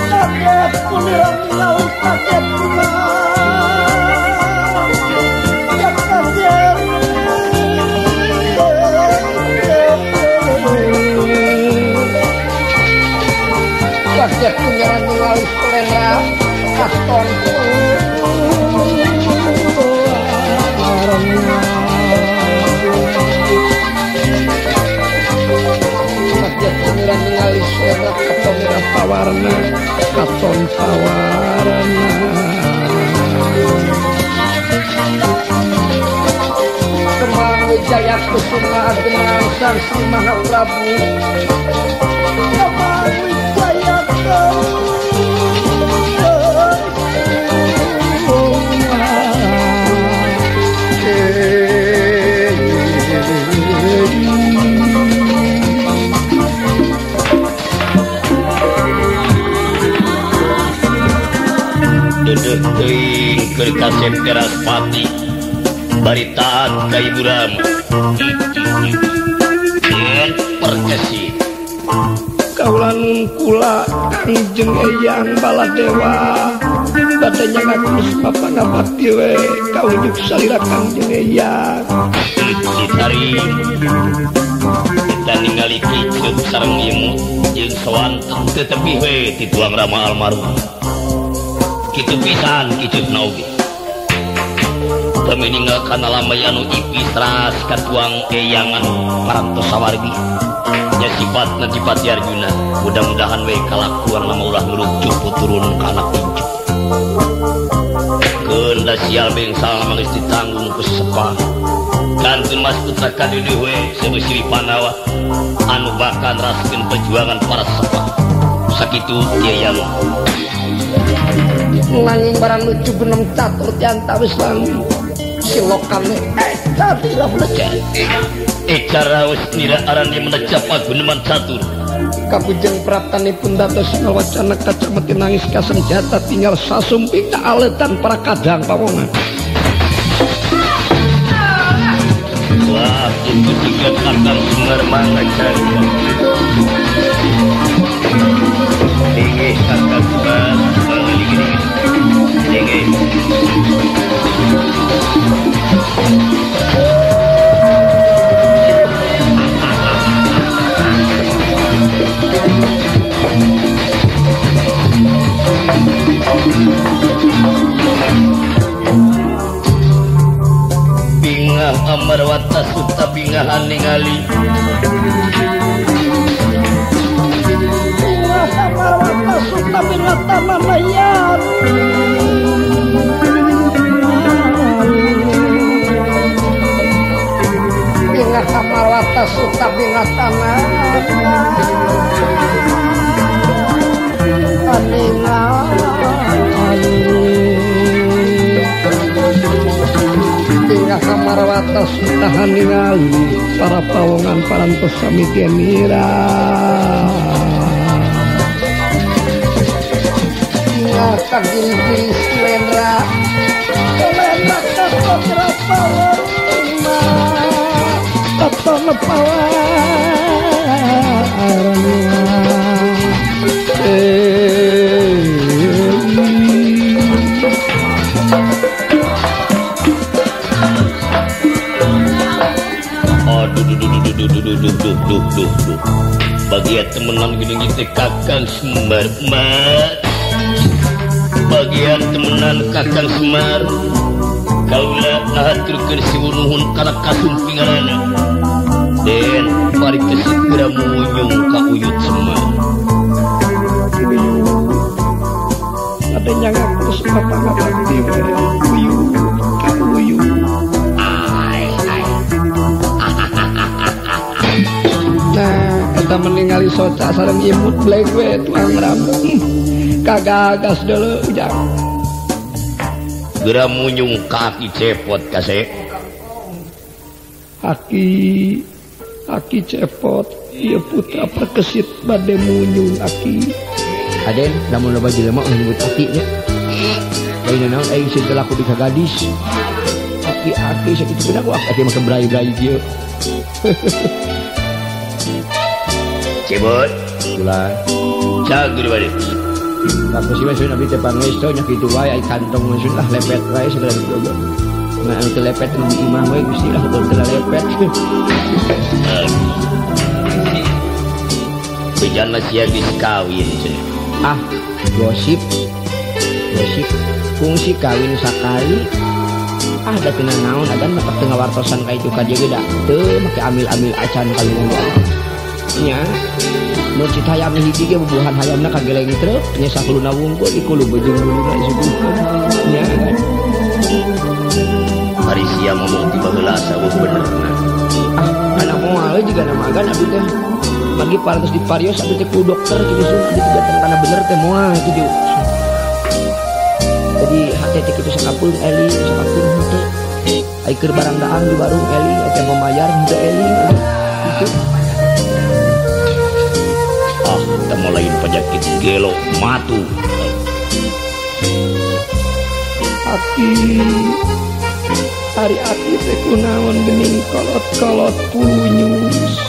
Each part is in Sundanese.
Kaget kunira ningali kaget kula. Ya kaget. Kaget kunira ningali Sulendra katon kaget kunira ningali Sulendra katon pawarna katon pawarna. Kemang Wijaya Kusuma ageman Sang Sri Mahaprabu. Kemang Wijaya Kusuma. Dedeh teuing keur kasep teras pati bari taat ka Ibu Rama. Yen perkesi kaula nun kula Kangjeng Eyang Baladewa bade nyangakus pangabakti we kaunjuk salira Kangjeng Eyang. Ditari kita ningali kiceup sareng imut jeung sawanten teu tepi we ti tuang Rama almarhum. Kitu pisan kiceup oge teu ninggal kana lamai anu ipis ras katuang eyangan parantos sawargi nya sifatna sifat Arjuna. Mudah-mudahan we kalakuan lama ulah ngerucuk turun ka anak incu. Keun da sial bengsal mah geus ditanggung ku sepah. Kantun Mas Putra kaduduh we seueuh Sri Pandawa anu bakal neraskeun perjuangan para sepah. Sakitu kieu mah. Nanging barang lucu genem catur tiantawis langi silokane eta tira melecet. Ecara wis nira arane melecet paguneman catur. Kabujeng praptanipun dados ngawacana kacameti nangis kasenjata tinggal sasumping aletan para kadang pawongan. Wah, itu tiga kakang Semar mangga carita. Tinggi kakang Semar mangga dingin. Tinggi. Bingah Amarwata Suta bingahan ningali. Bingah Amarwata Suta bingah tamanayan. Bingah Amarwata Suta bingah tamanayan. Bingah Amarwata Suta ningali para pawongan parantos sami denira. Bingah kagiri-giri Sulendra Sulendra katon pawarna katon pawarna. Duh. Bagian temenan gini gitu Kakang Semar Mar. Bagian temenan Kakang Semar. Kaula ngahaturkeun siwunuhun kana kasumpinganana. Den bari teu segera munyung ka Uyut Semar. Uyut. Ada nyangakus pangabakti we Uyut ka Uyut. Nah, eta meningali soca sareng imut blek we tuang rambut. Kagagas deuleu ujang. Geura munyung ka Aki Cepot kase. Aki Cepot ieu putra perkesit bade munyung aki. Aden, lamun loba jelema nyebut aki nya. Lain naon aing sieun teu laku di ka gadis. Aki-aki sakitu pun aku aki mah bray-bray kieu. Cebot Ulah. Cager bade. Bagus sih mah abdi teh pangestu nya kitu wae ai kantong mah lah lepet wae segala gitu. Nah, anu teu lepet nu imah we Gusti lah teu lepet. Bejana sia geus kawin cenah. Ah, gosip. Gosip kungsi kawin sakali. Ah, da teu naon agan mah teu ngawartosan ka itu ka dieu ge da teu make amil-amil acan kawin ge. Nya nu cita hayam hiji ge bubuhan hayamna kageleng treup nya sakuluna wungkul iku beujung buluna disuguhkeun. Nya kan. Ari sia ngomong ti baheula saweuh benerna. Ah, anak moal we jiga nama agan abdi teh. Bagi parantos di parios abdi teh ku dokter kitu sun abdi teh datang kana bener teh moal kitu. Jadi hate teh kitu sakapeung eling sakapeung henteu. Ai keur barang daang di warung eling teh mamayar henteu eling kitu. Ah, teh lain penyakit gelo matu. Aki ari aki teh kunaon geuning kolot-kolot pulunyus.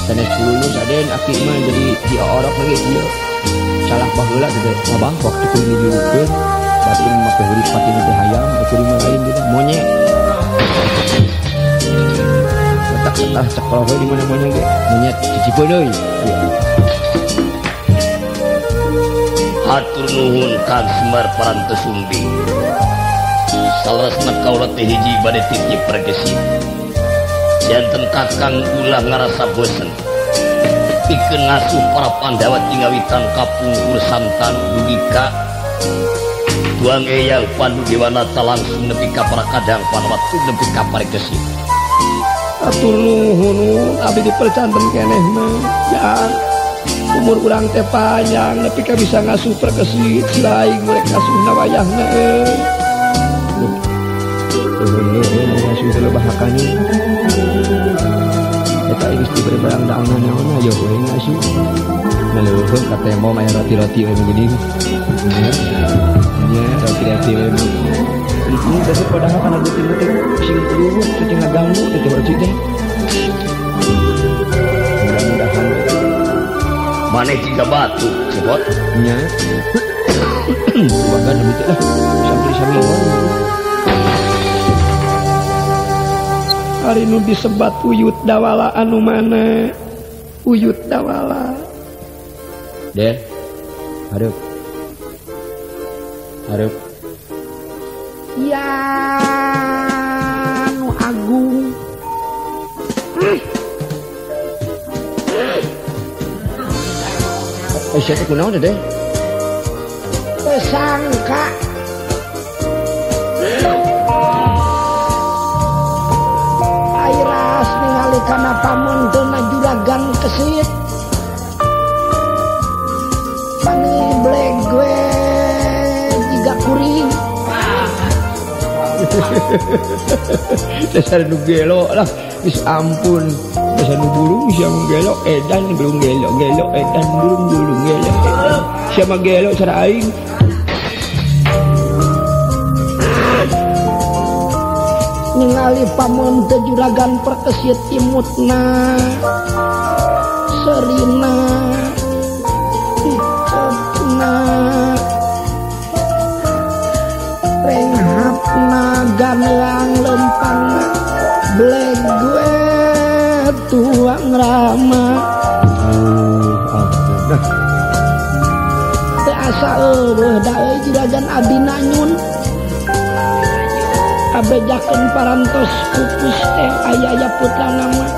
Sanes pulunyus aden aki mah jadi diorok lagi ieu. Salah baheula teh abah waktu kuring dijulukeun batur make hurip patin teh hayam kuring mah lain gitu monyet. Letak tah ceklok we di mana monyet ge monyet cicipeun euy. Hatur nuhun Kang Semar parantos sumbing. Saleresna kaula teh hiji bade titip pergesit. Janten Kakang ulah ngarasa bosen. Pikeun ngasuh para Pandawa tingawitan kapungkur santan dugi ka tuang eyang Pandu Dewanata langsung nepi ka para kadang Panawatu nepi ka paregesit. Hatur nuhun abdi dipercanten keneh mah. Ya. Umur urang teh panjang nepi ka bisa ngasuh perkesit lain mereka ngasuhna wayahna euy. Nuhun ngasuh teh loba hakanya. Eta geus dibere barang daangna naon ayo we ngasuh. Naleuheung ka tembok aya roti-roti we geuning. Nya roti-roti we. Ini teh padahal kana guting-guting sing luhur teh ngaganggu teh roti teh. Mudah-mudahan maneh jiga batu cepot nya. Bahkan lebih teh lah sampai saminggon. Ari nu disebat uyut dawala anu mana? Uyut dawala. Den. Hareup. Hareup. Ya nu agung. Eh, siapa kunaon teh? Tersangka. Airas ningali kana pamunteuna juragan kesit. Mani bleg we jiga kuring. Dasar nu gelo lah, geus ampun. Dasar nu burung sia mah gelo edan burung gelo gelo edan burung burung gelo edan. Sia mah gelo cara aing. Ningali pamunte juragan perkesit imutna serina icepna renghapna gamelang lempangna bleg gue tuang rama. Teu asa eueuh da euy juragan abdi nanyun. Kabejakeun parantos pupus teh aya-aya putrana mah.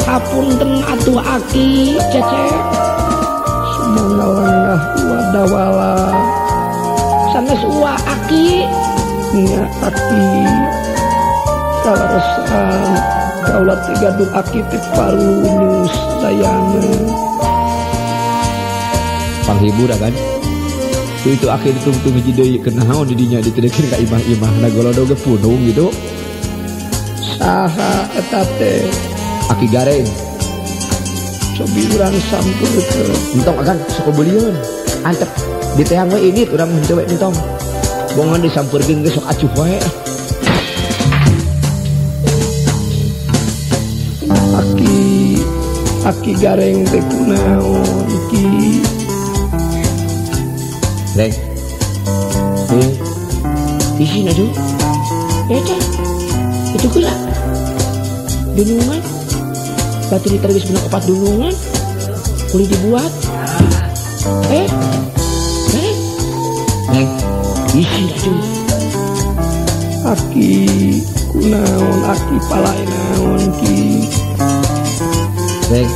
Hapunten atuh aki cecep. Sumangga langah wadawala. Sanes uwa aki. Nya aki. Kaleresan kaula teh gaduh aki teh parunyus dayana. Panghibur kan? Itu akhir tungtung hiji deui kunaon di dinya ditedekeun ka imah-imah na golodog ge punung gitu. Saha eta teh? Aki gareng. Cobi urang sampurkeun. Entong agan sok belieun. Antep di teang we ini urang henteu we entong. Bongan disampeurkeun ge sok acuh wae. Aki aki gareng teh kunaon ki? Rek. Isin aduh. Eta. Itu geura. Dunungan. Batu liter geus menang 4 dunungan. Kulit dibuat. Rek. Rek. Isin aduh. Aki kunaon aki palai naon ki. Rek.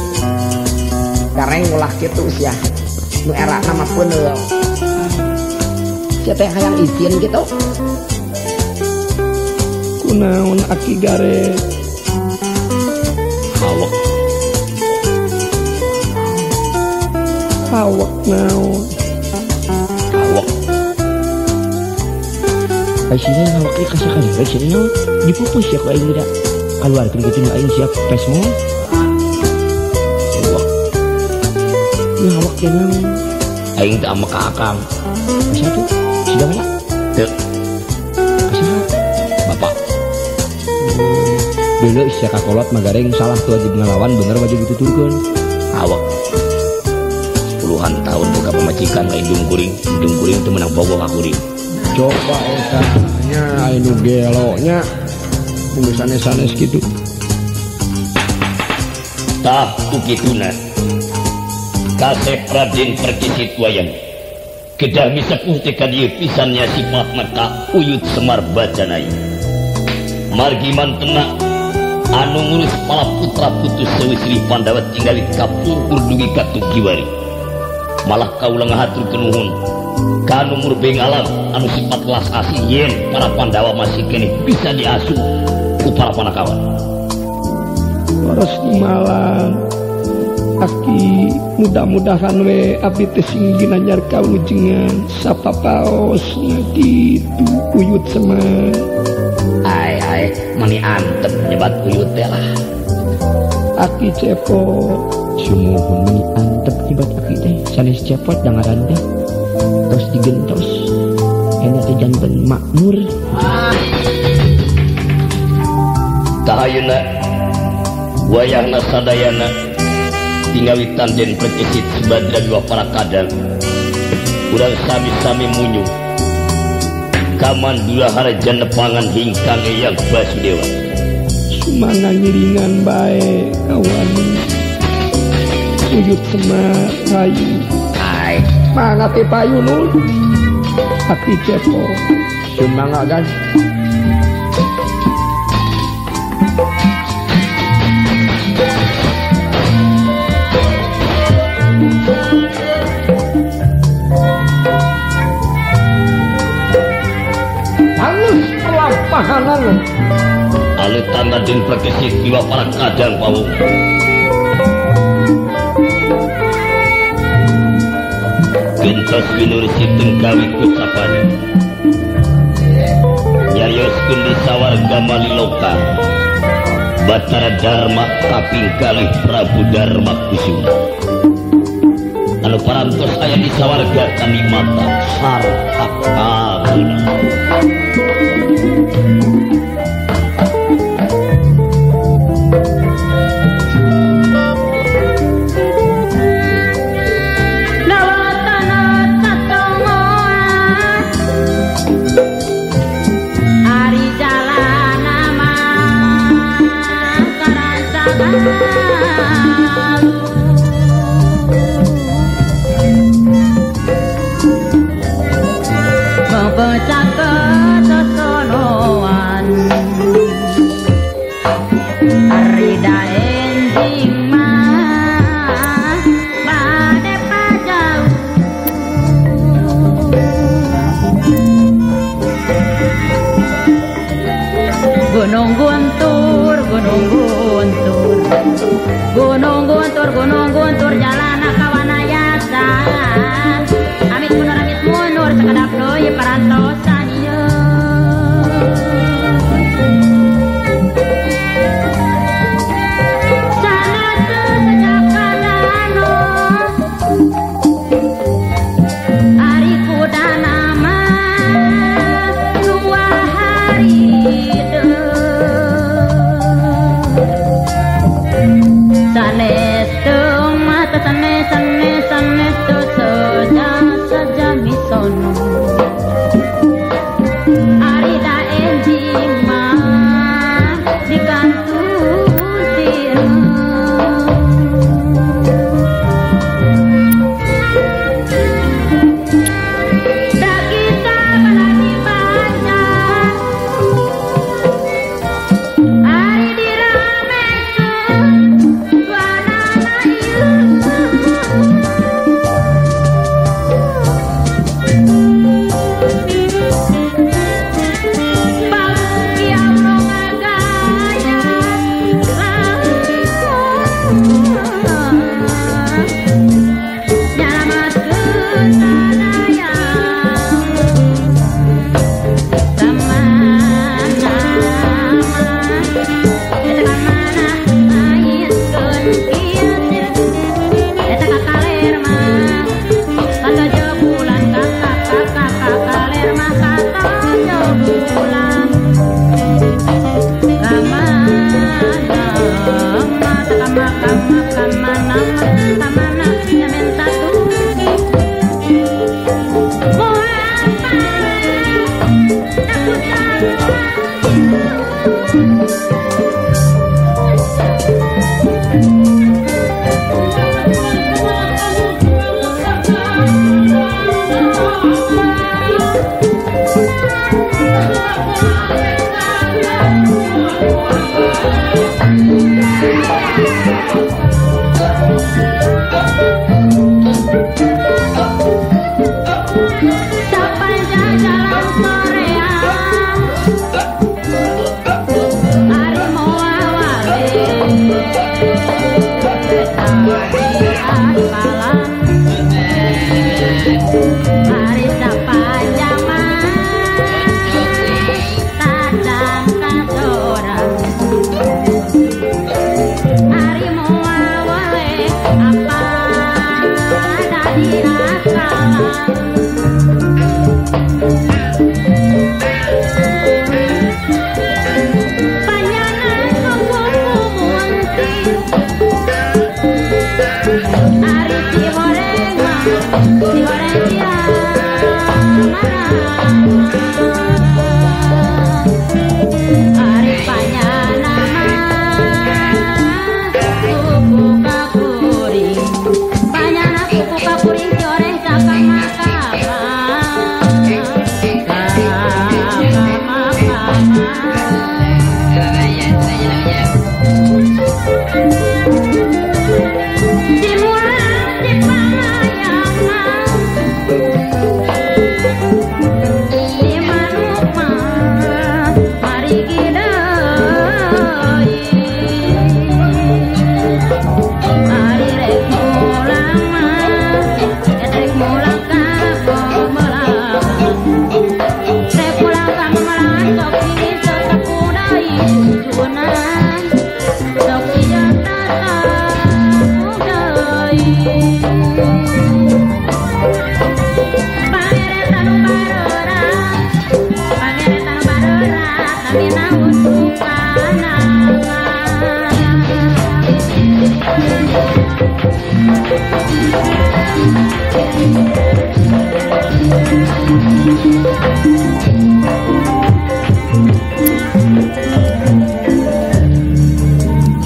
Gareng ulah kitu sia. Nu era nama peuneul. Sia teh hayang izin gitu. Kunaon aki gare. Hawak. Hawak naon. Hawak. Aisina hawak ieu kasakali rek sia naon. Dipupus ya ku aing geura. Kaluarkeun kitu nu aing siap pesmol. Hawak. Ieu hawak teh naon? Aing teh ama ka akang. Asa tuh? Sida mana? Teu. Asa? Bapak. Deuleu sia kakolot mah gareng salah tuh wajib ngalawan bener wajib dituturkeun. Awak. Puluhan tahun boga pamajikan ka indung kuring teu meunang bogoh ka kuring. Coba eta nya anu gelo nya. Nu sanes-sanes kitu. Tah ku kituna. Kasep Raden Perkisit wayang. Kedah misepuh teh ka dieu pisannya sifat maka Uyut Semar bacanai. Margi mantena anu ngurus pala putra putus Sewi Sri Pandawa tinggali kapungkur dugi ka Tugiwari. Malah kaula ngahaturkeun nuhun ka anu murbeng alam anu sifat kelas asih yen para Pandawa masih keneh bisa diasuh ku para panakawan. Leres malang aki mudah-mudahan we abdi teh sing ginanyar kaulujengan sapapaos kitu Uyut Semar. Ai ai mani antep nyebat Uyut teh lah. Aki cepot sumuhun mani antep nyebat aki teh sanes cepot dangaran teh tos digentos enak teh janten makmur. Tah ayeuna wayahna sadayana tingawitan den Perkisit Subadra dua para kadang urang sami-sami munyung kamandula harja nepangan hingkang Eyang Basudewa. Sumangga ngiringan bae kawani Uyut Semar rayu. Ai mangga teh payu nun aki cepot sumangga gan. Halus pelampahanan aletan Raden Perkisit diwa para kadang pawung. Gentos winursi tengkawi kucapane nyarioskeun di sawarga maliloka Batara Dharma kaping kalih Prabu Dharma Kusuma anu parantos aya di sawarga kanikmatan sarta kaguna. Bocah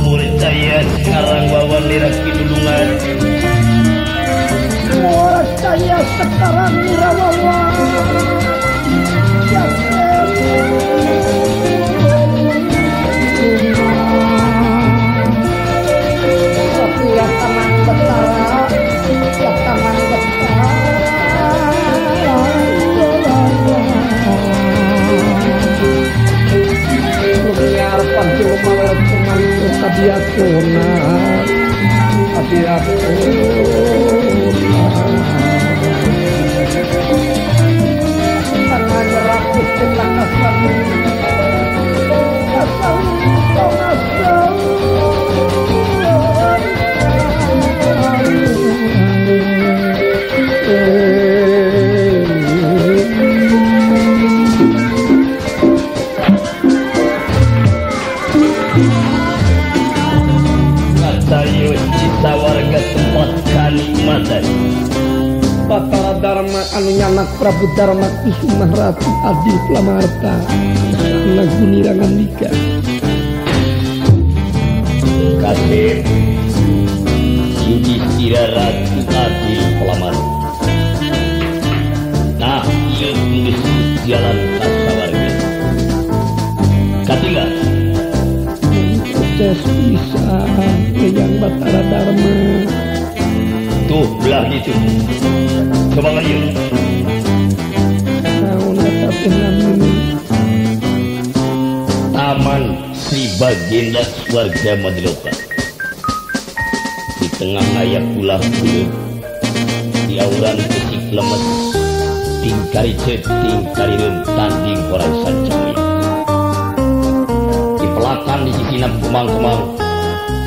Murid saya sekarang wawan niraki dulungan. Murid saya sekarang nirawawan. Setiap taman betara, setiap taman betara. Kabiakona, kabiakona. Tangan rakus tentang asam, asam, asam. Warga tempat kanikmatan Batara Dharma anu nyanak Prabu Dharma Kusumah Ratu Adil Plamarta Naguni Rangandika Kasih Yudhistira Ratu Adil Plamarta. Nah, ieu geus jalan ka sawarga. Katiga sukses pisan Eyang Batara Dharma. Tuh belah itu. Coba ieu. Naon eta teh namina? Taman Sri Baginda Swarga Madloka. Di tengah aya pulah buleud. Di auran kesik lemes. Tingkari ceting karireun tanding horai sancang. Pelakan di sisi kemang-kemang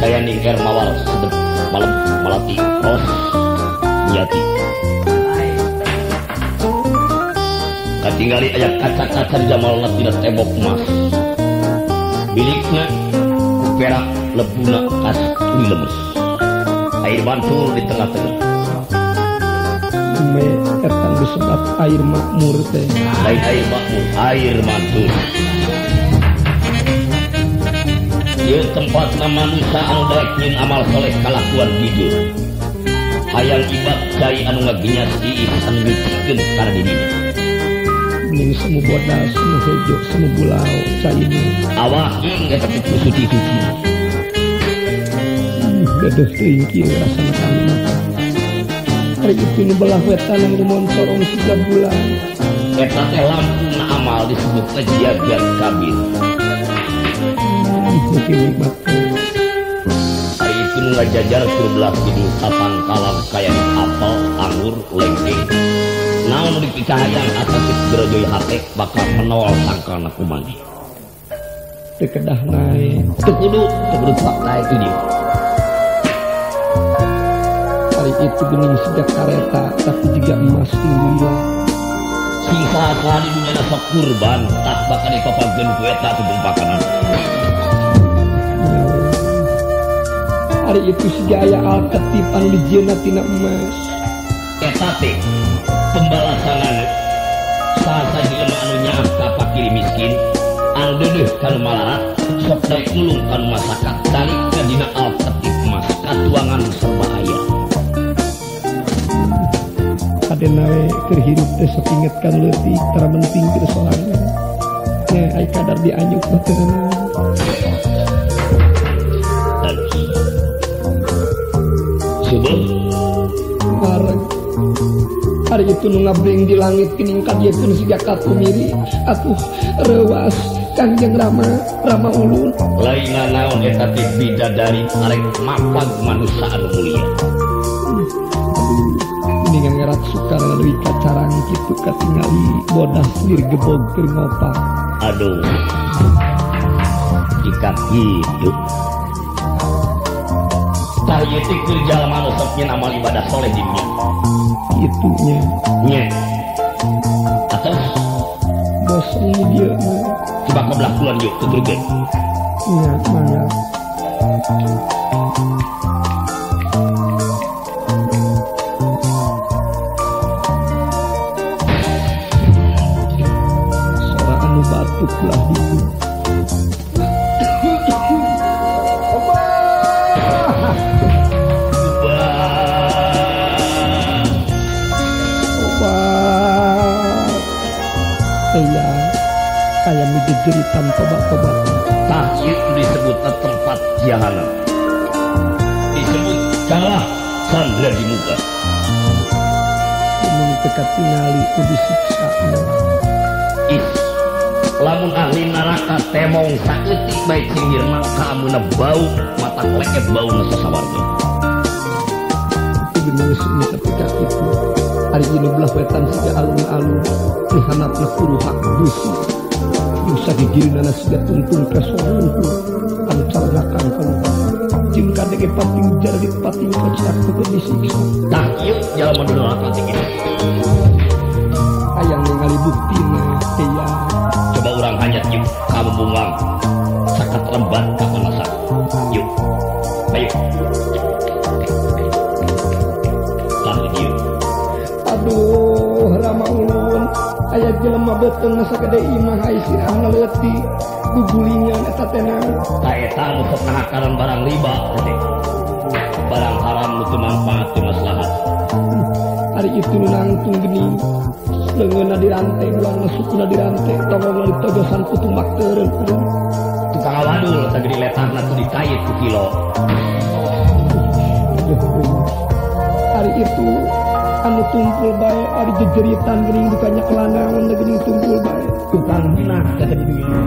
kaya ningker mawar sedep malam melati ros nyati katinggali aya kaca-kaca di jamalna tina tembok emas bilikna perak lebuna kas tuli lemes air mancur di tengah-tengah me eta disebut air makmur teh lain air makmur air mancur. Ieu tempatna manusia anu daek nyeun amal soleh kalakuan gigih. Hayang ibak cai anu ngagenyas iis anu nyucikeun kana dirina. Ning semu bodas, semu hejo, semu bulau caina. Awak ing eta teh suci-suci. Gaduh teuing kieu rasana kami. Ari itu nu belah wetan anu moncorong siga bulan. Eta teh lampuna amal disebut jagat kabir. Hari itu ngajajar ke belah kidul sapang kalam kaya apel, anggur, lengkeng. Naon nu dipikahayang asa geus gerojoy hate bakal menol tangkalna kumaneh. Teu kedah nae. Teu kudu tak nae itu dia. Ari Hari itu gening sejak kareta tapi juga emas tinggi. Sing saha di dunya sok kurban tak bakal dipapageun ku eta tumpakanan. Hari itu siga aya alketip anu dijieunna tina emas. Eta teh pembalasanana saha jelema anu nyaah ka fakir miskin, anu deudeuh ka nu malarat, sok daek nulung ka nu masakat, dalik ka dina alketip emas katuangan serba aya. Kadena we keur hirup teh sok inget kan leutik tara penting keur sorangan. Nya ai kadar dianyuk mah teu nanaon. Mareg. Hari itu nu ngabring di langit geuning kadiekeun siga katumiri atuh reuas Kangjeng Rama Rama ulun. Lain naon eta teh bidadari arek mapag manusa anu mulia. Mendingan ngerat sukar leuwih kacarang kitu katingali bodas lir gebog keur ngopak. Aduh. Jika kitu tah ieu teh keur jalma nu sok nyeun amal ibadah soleh di dunya. Kitu nya. Nya. Atos bosen dieu mah. Coba ka belah kulon yuk tuturkeun. Nya mangga. Sora anu batuk lah ditu. Jeritan tobat-tobat. Tah ieu disebut tempat jahanam. Disebut kalah sandra di muka. Mun teu katingali ku disiksa. Ih, lamun ahli neraka temong saeutik bae cingirna kaamuna bau mata leep bau nu sasawarga. Itu geus tapi ka kitu. Ari nu belah wetan siga alun-alun dihanapna kuruhak busi. Nusa gigireunana siga tungtung kasohun anu caranakan kaluar jeung kadege pating jarit pating kacak teu disiksa. Tah ieu jalma nu neraka teh kitu. Hayang ningali buktina teh ya. Coba urang hanyat yuk ka bubungang sakat lembat ka panasan. Yuk. Ayo. Tah ieu. Aduh Rama ulun aya jelema beuteung sagede imah ai sirahna leutik gugulingan eta teh naon. Tah eta nu sok ngahakaran barang riba teh. Barang haram nu teu manfaat teu maslahat. Ari itu nu nangtung geuning leungeunna dirante buangna sukuna dirante tongolna ditojosan ku tumbak teureun. Tukang awadul teh geuning letahna tuh dikait ku kilo. Ari itu anu tumpul bae ari jejeritan geuning dukanya kelanaon geuning tumpul bae tukang minah kata di dunya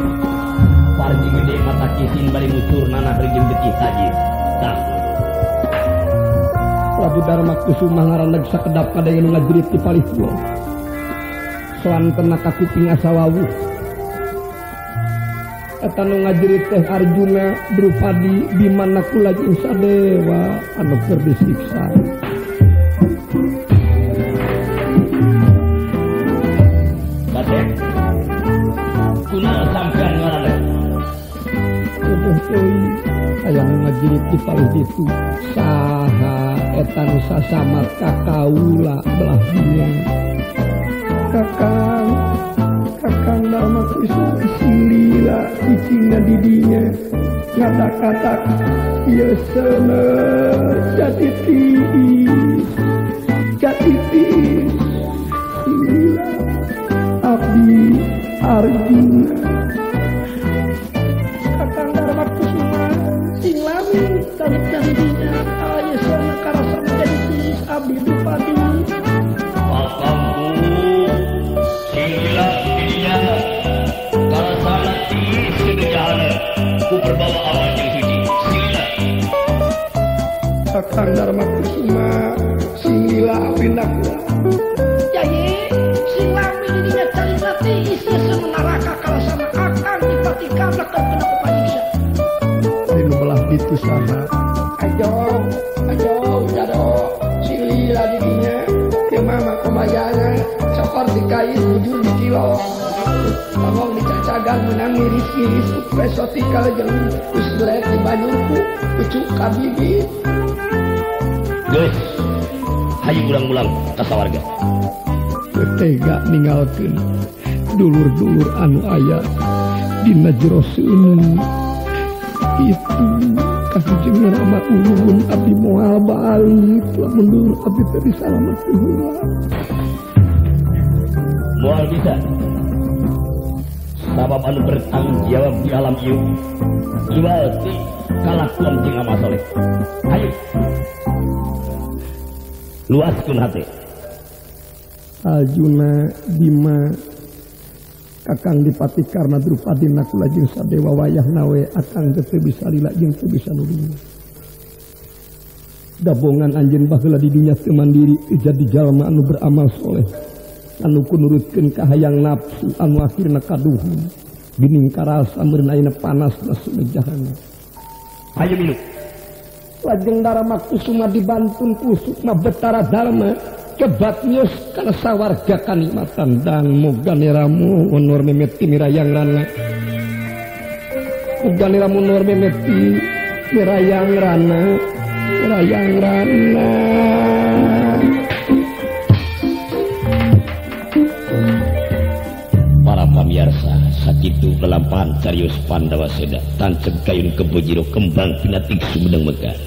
parji gede mata kisin bari mucur nanah rejeng getih tajir tah Prabu Darma Kusuma ngaraneg sakedap kadang nu ngajerit di palih pulau soantenna ka kuping asa wawuh eta nu ngajerit teh Arjuna Drupadi Bima Nakula jeung Sadewa anu keur disiksa. Kunaon sampean ngaranna? Eueuh euy, aya nu ngajerit di palih ditu. Saha eta nu sasamat ka kaula belah dunya. Kakang, Kakang Darma Kusuma sing lila cicingna di dinya. Ngata-kata ieu seuneu jati tiis. Jati tiis. Sing lila abdi Arjuna. Kakang Darma Kusuma sing lami tarik dinya aya sana karasa jadi tiis abdi Drupadi. Kakangku sing lila dinya karasana tiis seujana ku perbawa awan jeung suci sing lila. Kakang Darma Kusuma sing lila abdi nakula. Yai sing lami dinya carita tiis seuneu neraka karasana akang dipati kablak kena ku panyiksa. Dinu belah ditu saha? Ajo, ajo, jado, sing Papar dikait bujur dikilo. Ngomong dicacagan menang miris-miris presotikal jeung usblek di banyurku kucuk ka bibit. Geus, hayu ulang-ulang ka sawarga. Tega ninggalkeun dulur-dulur anu aya dina jero seuneu. Itu Kanjeng Rama ulun abdi moal balik lamun dulur abdi teh disalametkeun heula. Moal bisa. Sabab anu bertanggung jawab di alam ieu iwal ti kalakuan jeung amal soleh. Hayu. Luaskeun hate. Arjuna Bima Kakang Dipati Karna Drupadi Nakula jeung Sadewa wayahna we akang teu bisa lila jeung teu bisa nulungan. Dabongan anjeun baheula di dunya teu mandiri jadi jalma anu beramal soleh anu kunurutkeun kahayang nafsu anu akhirna kaduhung bining karasa meureun ayeuna panas sumejahana. Hayu minum. Lajeng Darma Kusuma dibantun ku Sukma Betara Dharma kebat nyus kana sawarga kanikmatan dan moga niramu unur mimiti mirayang rana. Moga niramu unur mimiti mirayang rana, mirayang rana. Para pamirsa, sakitu lelampahan carios Pandawa seda tancep kayun kebo jero kembang pinatik sumedang mekar.